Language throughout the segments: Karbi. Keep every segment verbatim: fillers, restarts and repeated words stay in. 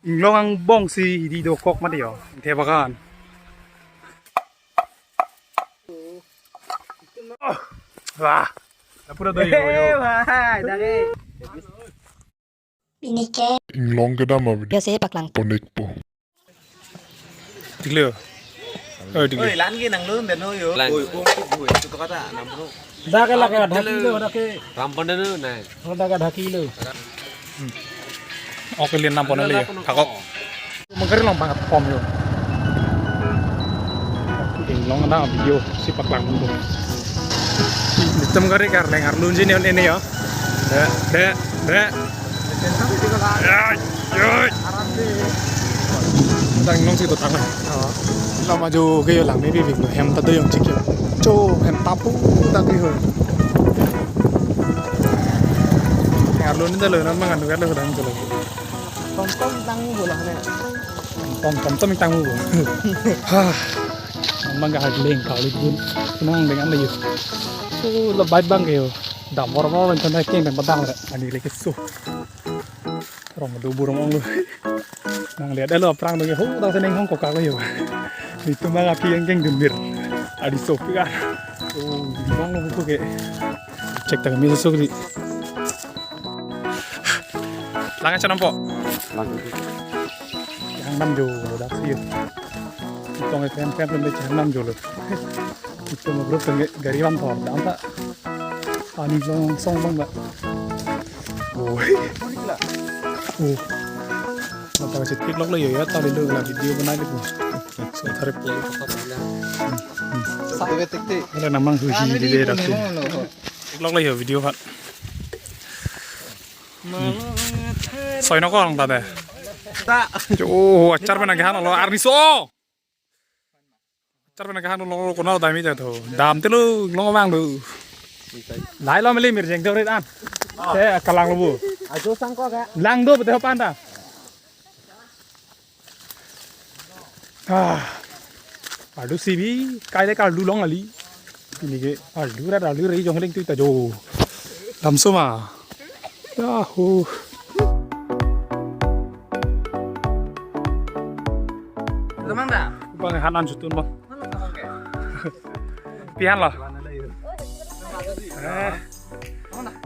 Inglong angbong si hidi dokok mati yo. Teh bagan. Wah. Lapura do yo yo. Bhai, dage. Pini ke inglong kedam abi. Yo se paklang. Konek po. Tikle. Oh, tikle. Oi, lan ke nang lun den ho yo. Lan. Oi, oi, oi, oi, itu kata nang bro. Dak ke lak ke dhaki lo, dak ke. Rampon den ho, nai. Oh, dak ke dhaki lo. Oke, lian nampon le yo. Thakok. Mengkari long banget pom yo. Inglong na video si paklang dulu. Itum kari kar leng arlun sini on ini yo. Dek, dek, dek. Ay, ay. Tang inglong si to tang. Lama jo ke yo lang maybe big hem ta do yong chik yo. Cho hem tapu ta ke ho. Arlun ta lo na mangan lo dang lo. Tomtom tang mu bola ne. Tomtom tomtom tang mu bo. Ha. Mang ga hak leng kau lipun. Nang dengan lagi. So, lebat bang ke yo. Dam bor bor ben tanda keng ben padang le. Ani lagi so. Rong do burong ong lo. Nang lihat lo aphrang do ke ho, tang seneng hong kokak lo yo. Itum mang api yang keng dundir. Adi so pi kan. Oh, di bang lo ko ke. Cek tak mi so di. Lang aja nampo. Lang. Yang nam jo dak sih. Itong kan kan kan cang nam jo lo. Itu grup tengah gari wan tor, dah tak. Ani song song bang dah. Oh. Oh. Mata kecil tik lok lo yo ya, tadi lo kena video kena gitu. So tarik po. Satu betik tik. Ada namang huhi di daerah tu. Tik lok lo yo video kan. Soi no ko lang ta de. Ta. Jo, achar pen nangkehan lo arni so. Achar pen nangkehan lo, lo kono dam mi ta tho. Dam te lo, lo bang lo. Lai lo meli mir jeng dor an. Te kalang lo bu. Ajo sang ko ga. Lang do bete pan ta. Ah. Ardu sibi, kai le kardu long ali. Ini ke ardu ra ardu ri jong leng tu ta jo. Lamso ma. Yahoo. Lamang da? Bang hanan jutun bang. Mana lamang ke? Pihan lo. Eh.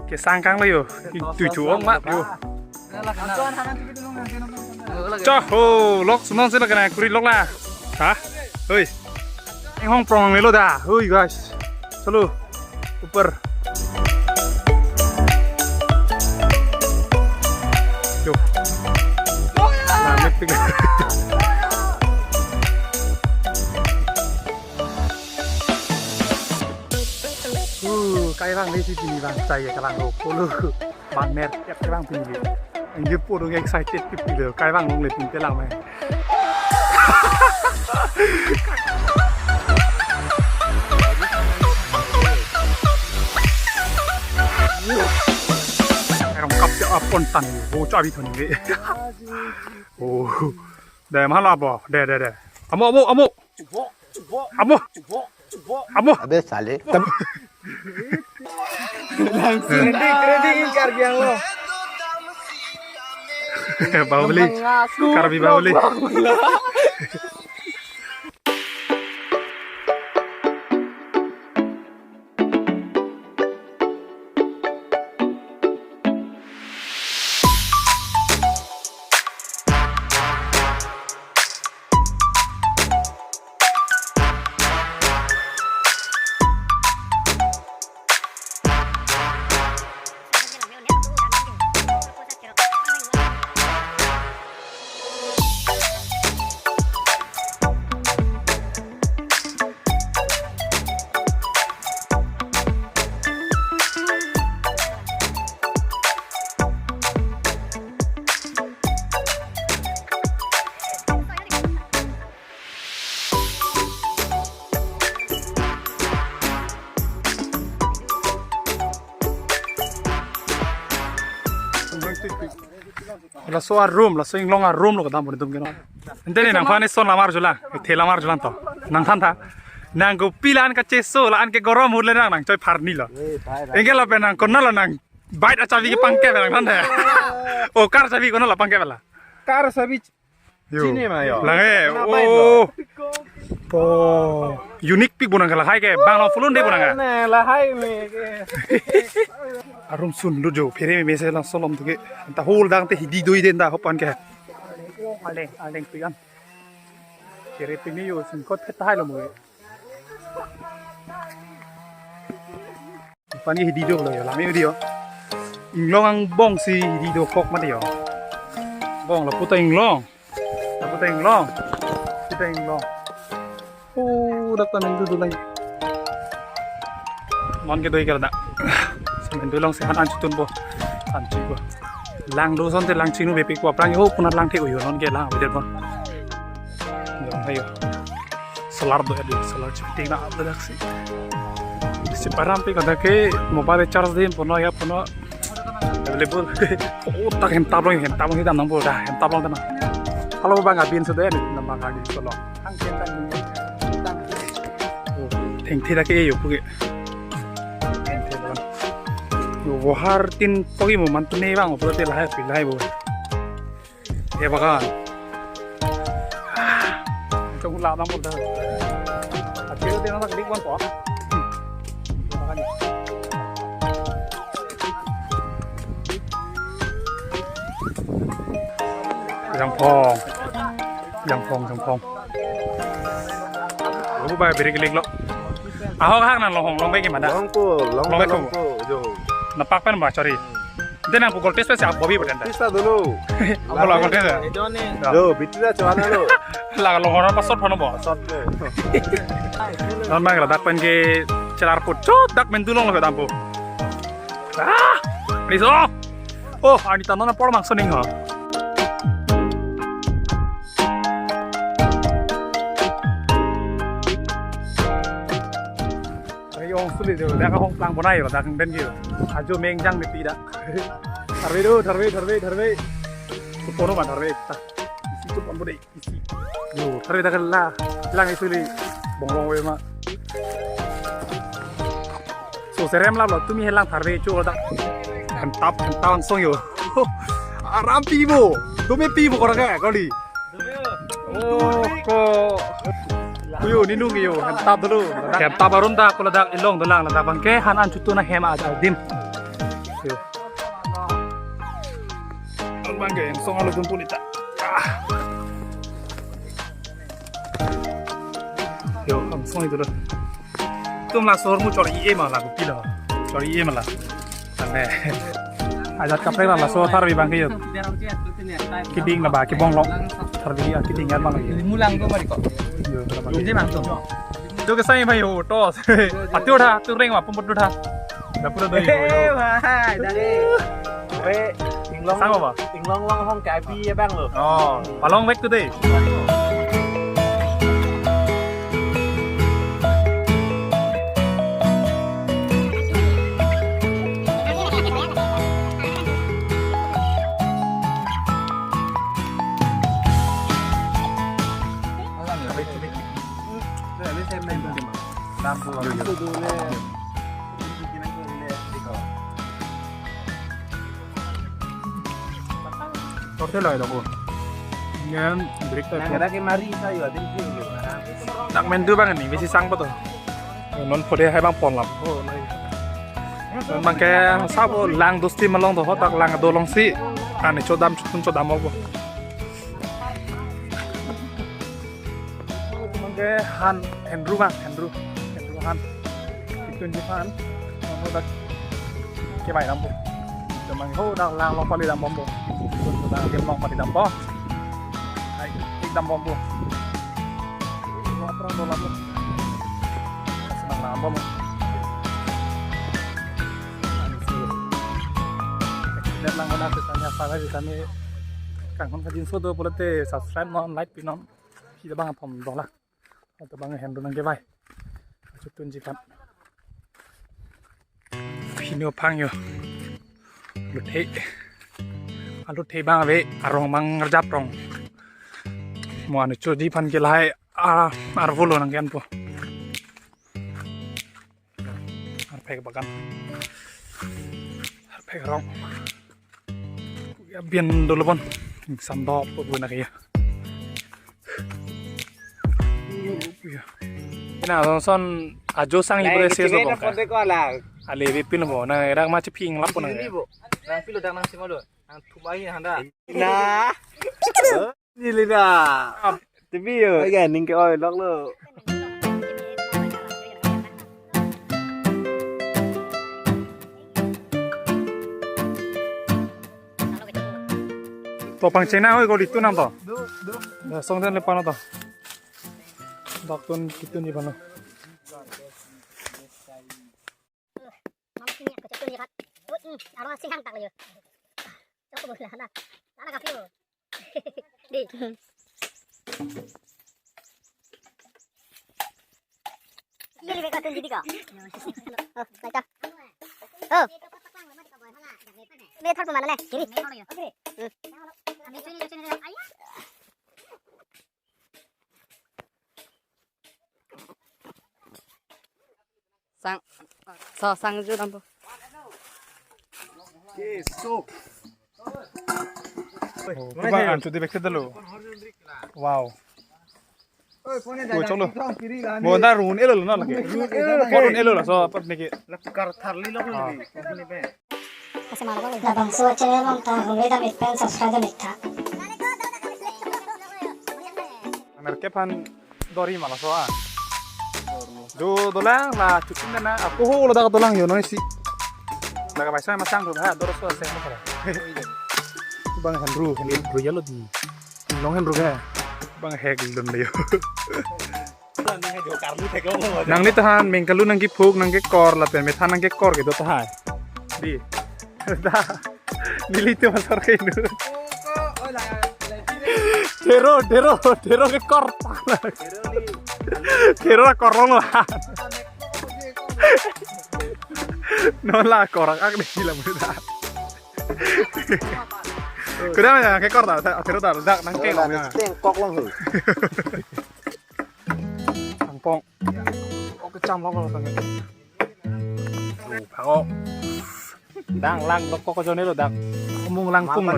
Ke sangkang lo yo. Tujuh ong mat yo. Cho ho, lok sunon sila kena kuri lok la. Ha? Hoi. Eng hong prong nelo da. Hoi guys. Chalo. Upar. Yo. Langit tinggal. Uh, kai bang le si pini bang chai kalang lo polo. Bang ner, kai bang pini le. Anju polo excited pipi lo. Kai bang long le pin te lang me. Erong kap ya apon tan. Bo chabi thon le. Oh. De, mahal apa? De, de, de. Amo, amo, amo. Amo. Amo. Abe sale. Langsung di trading Karbi Anglong. Bahubali. Karbi Bahubali. Laso a room, laso inglong a room lo kedam pon itum keno. Ente ne nangphan ison lamar julang, the lamar julang to. Nangphan tha. Nang kopi la-an kacheso, la-an ke gorom hur le nang nangchoi pharni lo. Anke lapen nang konat lo nang bike achabi ke pangke nangphan tha. O car chabi konat lo pangke la. Kar sabi Yo. Chini ma yo. Lang eh. Kena baik oh. Po. Unique pik bonang lahai ke. Bang no fulun de bonang. Ne lahai me ke. Arum sun lu jo. Phere me mese lang solom tu ke. Anta hol dang te hidi doi den da hopan ke. Aleng aleng pian. Phere pini yo singkot phetahai lo mo. Pani hidi do lo yo, lami hidi yo. Inglong angbong si hidi dokok mati yo. Bong lapu ta inglong. Lapu ta inglong. Kita inglong. Oh, dak ta minggu dulai. Non ke doi kala dak. Semen dulong sehan an chutun po. An chupo. Lang do son te lang chingnu bepik po. Aphrang yo punat lang the uyo non ke lang bidar pon. Inglong ayo. Solar do ya, solar chipting na ada dak si. Si param pe kada ke mobile charge din pono ya pono available. Oh, dak hem tablong, hem tablong hitam nang po dah, hem tablong tanang. Halo bang abin sudah ni nambah kali solo. Hang ken tang ni. Oh, thengthe dak ke yo puke. Thengthe bang. Yo bohar tin pogi mo man tu ne bang, pura te lahai pi lahai bo. He bagan. Chong la nang pun dah. Akhirnya dia nang dik wan po. Jangphong. Jangphong, jangphong. Lapu bai birik lik lo. Ahok hak nang longhong long bai ke mada. Long po, long Long po, long po. Po, jo. Napak pen ba chori. Ante nang pukul tes pesi ap bobi badan dah. Pisa dulu. Apa lo pukul tes ya? Yo, bitira chuan lo. Lah longhong pasot phone bo. Sot lo. Non bang ladak pen ke chelar put chot dak men dulong lo dampo. Ah, please oh. Oh, ani tanon apor mangso ning ho. Ayo, ong suli do, dak ahong plang bonai lo, dak ben gil. Ajo mengjang mepi dak. Tharve do, tharve, tharve, tharve. Suporo ma tharve ta. Isi tu pambu dei, isi. Yo, tharve dak la. Lang isuli. Bong bong we ma. So serem la lo, tumi helang tharve chu dak. Hem tap, hem tap angsong yo. Aram pi bo. Tumi pi bo kora ka kali. Oh, ko. Kuyo ninung yo, hem tap dulu. Hem tap arun dak, ko ladak ilong dolang, ladak bang ke han an chutun ahem aja dim. Yo. Bang ke, song alo jumpu nita. Ah. Yo, angsong itu lo. Tum laso ahormu chor-i e ma la kopi lo. Chor-i e ma la. Ane. Ajat kaprek la laso tharve bang ke yo. Keding na ba kebong lo. Tharve ya keding ya bang. Mulang ko mari ko. Yo, na ba. Ini bang tu. Tu ke sai mai ho to. Patu tha, tu reng ma pum patu tha. Da pura doi ho. Eh, bhai, dari. Ore, inglong. Sang apa? Inglong long hong kai pi ya bang lo. Oh, palong back today. Torte lo dong. Yan break ta. Nang ada ke mari sa yo, adin ki yo. Dak men tu bang ni, besi sang pa to. Non phode hai bang pon lam. Oh, nai. Non bang ke sabo lang dosti malong to, ho dak lang dolong si. Ani chodam chutun chodam bo. Bang ke han, henru bang, henru. Henru han. Itun ji han. Ho dak ke bai dam bo. Teman ho dak lang long pali dam bom bo. Dak ke long pali dam bo. Hai, ik dam bom bo. Lo aprang do lam bo. Senang lam bom. Dan lang mana sesanya sana di sana. Kang hon kajinso do pulote subscribe non, like pinon. Kita bang apom dolang. Ata bang henru nang ke bai. Chutun ji kan. Pini ophang yo. Luthe. Aluthe bang ave arong bang ngerjap rong. Mo anu choji phan ke lahai a arvo lo nang ke an po. Arphek bagan. Arphek rong. Ya bien dolo bon. Sandok po bu na kaya. Ina son son ajo sang ibre se so bong ka. Ale bipin bo na era ma cheping lap po na. Ini bo. Nang pilo dak nang sima do. Nang thum ai handa. Na. Ni lina. Tibi yo. Oke, ning ke oi lok lo. To pangcheng nang oi, ko ditu nang to. Ya, song den le pano to. Dak tun kitun ji pano. Mama sini aku cek ni kat. Ui, hmm, arwah sih hang tak lagi. Cok bu lah, lah. Lah, lah, kapi bu. Di. Iya, lebih kau tunjuk di kau. Oh, baca. Oh. Lebih thar pemana nih? Kiri. Hmm. Sang, so, sang ju dampo. Oh, coba an chuti bek dulu. Wow. Oh, cholo. Mo da run elo na lagi. Run elo. Run elo la so apat niki. Lakar tharli lo ni. Labangso channel along ta humri dam-ik pen subscribe dam-ik tha. Nerkep han dori ma laso a. Do dolang la chutin na. Ako ho lo dak dolang yo noi si. Laga paisa masang do ha doro so se mo kara. Bang Henru, Henru ya lo di. Long Henru ke. Bang hek lun le yo. Nangli tahan mengkalu nangkephuk nangkekor lapen methan nangkekor kedo tahai. Di. Da. Neli tu masar ke nu. Thero, thero, thero kekor. Thero la kor long la. Non la kor ak de la muda. Kuda ya kekor ta, thero ta dak nangke. Teng kok long hu. Langpong. Oke, cham lok lok tang. Oh, phangok. Dang lang lok kok jone lo dak. Kumung langpong lo.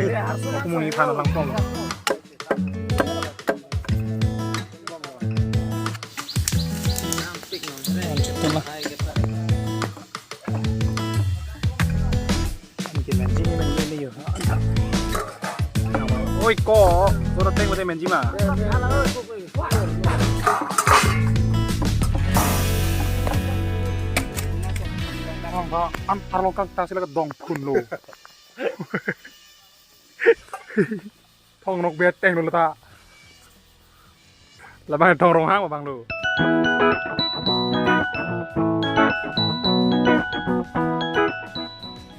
Kumung iphan langpong. Lanjutkan lah. Anke menji ni menji ni yo. Oi ko, ko teng ko menji ma. An arlo kang ta sila dong phun lo. Thong nok bet teng lo ta. Labang thong rong hang abang lo.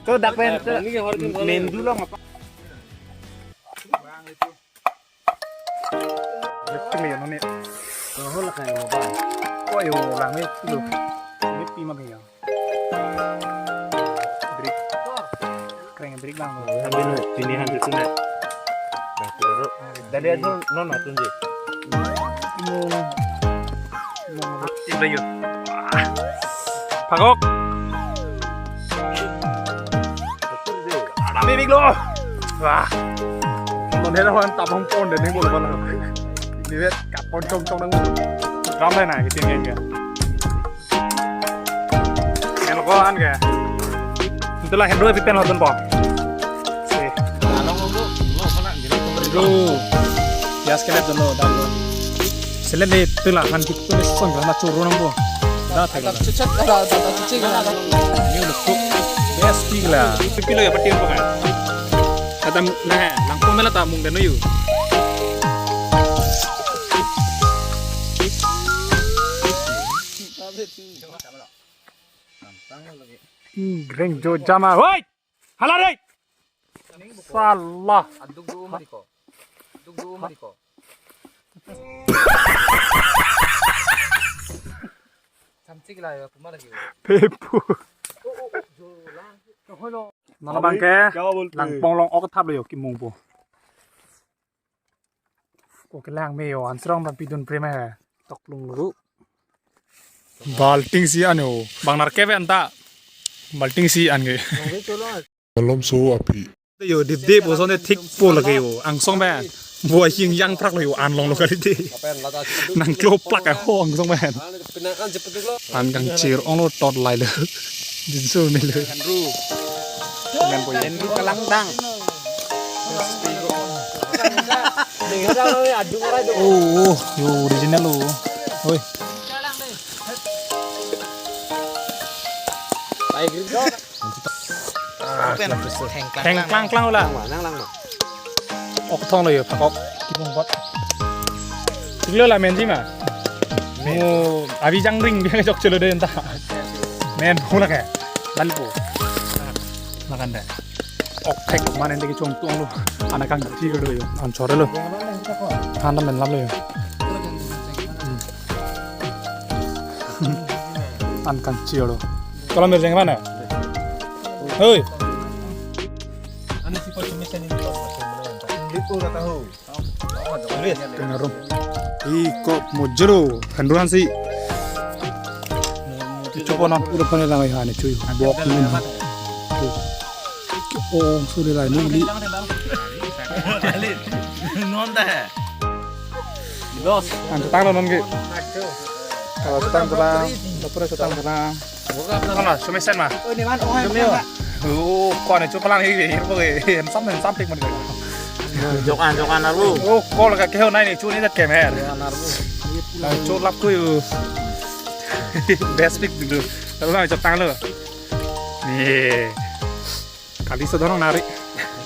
To dak pen to. Mendu long apa? Betul ya noni. Roho lah kayak apa? Oh yo lang ni tu. Ini pi ma ya. Break. Keren break lang. Sambil ini han itu nih. Dari itu non atun je. Indo yun. Phagok. Rame big lo. Wah. Non hera han tabang pon de ning bolo bala. Ni vet kapon chong chong nang. Ram le na kitin ke. Elo ko an ke. Itulah Hendro pipen lo tun po. Si. Hendro. Pias kelet dolo dam lo. Selet le tula han kit tu son na churu nang po. Da thek la. Chuchat da da da chuchi na. Ni lo kuk. Pias pi la. Pi lo ya pati ko kan. Kata na langpong mela ta mung dano yu. Reng jo jama. Hoi! Hala re! Salah. Aduk du umri ko. Aduk du umri ko. Samcik la ya, kuma lagi. Pepu. Nana bangke. Langpong long ok thap le yo kimung po. Oke lang me yo ansrong dan pidun prema he. Tok lung lu. Balting si ano. Bang narke ve anta. Balting si an ke. Malom so api. Yo, dip dip, boson de thik po lake yo, angsong pen. Bo ahi yang prak lo yo, an longlo kali de. Nangklo plak ho, angsong pen. An kangchir onglo tot lailo. Jinso melo. Andrew. Men po yo. Andrew kalangdang. Oh, oh, yo original lo. Oi. Theng klang klang ula. Nang lang ma. Ok thong lo yo, phak ok. Kibung pot. Tiglo la menji ma. Mo abi jang ring biang jok chelo de enta. Men hula ke. Lal po. Makan de. Ok thek man ende kechong tuang lo. An kangchir lo yo. An chore lo. Handa men lam lo yo. An kangchir lo. Kolam berjeng mana? Hoi. Tengarum. Iko mojero, henduran si. Cupo non. Udah pernah lama ya, ane cuy. Bok nun. Oh, sudah lah ini beli. Non dah. An chetang lo non ke. Kalau chetang chetang, dapur chetang chetang. Kono, sumesen ma. Oh, ni man, oh, hai. Oh, kono, chupalang hi, hi, hi, hi, sam, sam pik man. Jokan, jokan arbu. Oh, kol ka keho nai ni, chu ni dat kem her. Jokan arbu. Chu lap ku yo. Best pick dulu. Lalu kami chetang lo. Nih. Kali sedorong nari.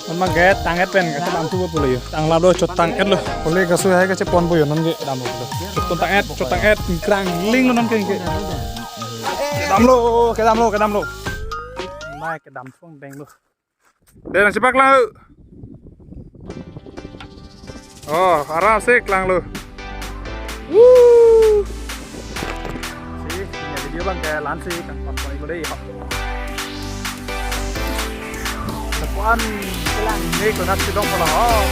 Non ma get tang et pen, kata lampu po lo yo. Tang lap lo, chot tang et lo. Ole kasu hai kachepon po yo, non ke dam lo. Chot tang et, chot tang et, krang ling lo non ke ke. Kedam lo, kedam lo, kedam lo. Mai kedam song deng lo. Dena chepak lang. Oh, aram si klang lo. Woo! Si, punya video bang kayak lansi kan pon pon ikut deh. Sepuan kelang ini kena sidong pola. Oh.